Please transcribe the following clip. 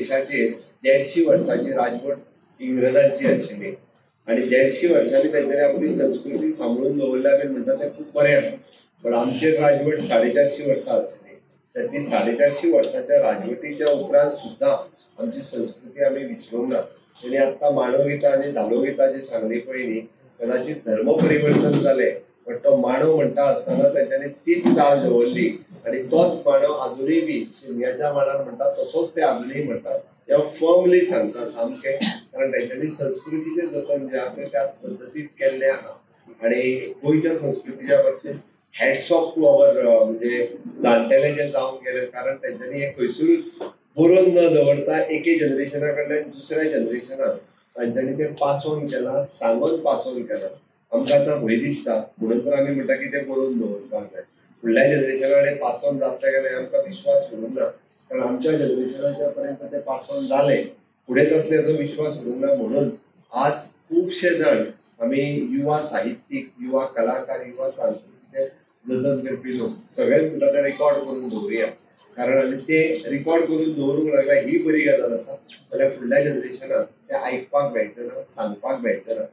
देशाचेर 150 वर्सांची राजवट इंग्रजांची आशिल्ली आनी 150 वर्सांनी तेंच्यांनी आपली संस्कृती सांबाळून दवरल्या बी म्हणटा तें खूब बरें आहा. पण आमचेर राजवट 450 वर्सां आसली, तर ती 450 वर्साच्या राजवटीच्या उपरांत सुद्दां आमची संस्कृती आमी विसरूंक ना. आनी आत्तां मांडो गितां आनी धालो गितां जी सांगली पळय न्ही, कदाचित धर्म परिवर्तन जालें पण तो मांडो म्हणटा आसतना तेंच्यांनी तीच चाल दवरली आनी तोच मांडो आजुनूय बी शिमग्याच्या मांडार म्हणटा तसोच ते आजुनूय म्हणटात. हें हांव फर्मली सांगता सामकें, कारण तेंच्यांनी संस्कृतीचें जतन जें आहा तें त्याच पद्दतीन केल्लें आहा. आनी गोंयच्या संस्कृतीच्या बाबतींत हॅट्स ऑफ टू our म्हणजे जाणटेले जे जावन गेले, कारण तेंच्यांनी हें खंयसरूच बरोवन न दवरता एके जनरेशना कडल्यान दुसऱ्या जनरेशनाक तांच्यांनी तें पास ऑन केलां, सांगून पास ऑन केलां. आमकां आतां भंय दिसता म्हणून तर आमी म्हणटा की तें बरोवन दवरपाक जाय. फुडल्या जनरेशना कडेन पास ऑन जातलें काय ना आमकां विश्वास उरूंक ना, कारण आमच्या जनरेशनाच्या पर्यंत तें पास ऑन जालें, फुडें जातलें हाचो विश्वास उरूंक ना. म्हणून आज खुबशे जाण आमी युवा साहित्यीक, युवा कलाकार, युवा सांस्कृतीक जतन करपी लोक सगळेच म्हणटा तें रिकॉर्ड करून दवरुया, कारण आनी ते रिकॉर्ड करून दवरूंक लागला ही बरी गजाल आसा. जाल्यार फुडल्या जनरेशनाक तें आयकपाक मेळचें ना, सांगपाक मेळचें ना.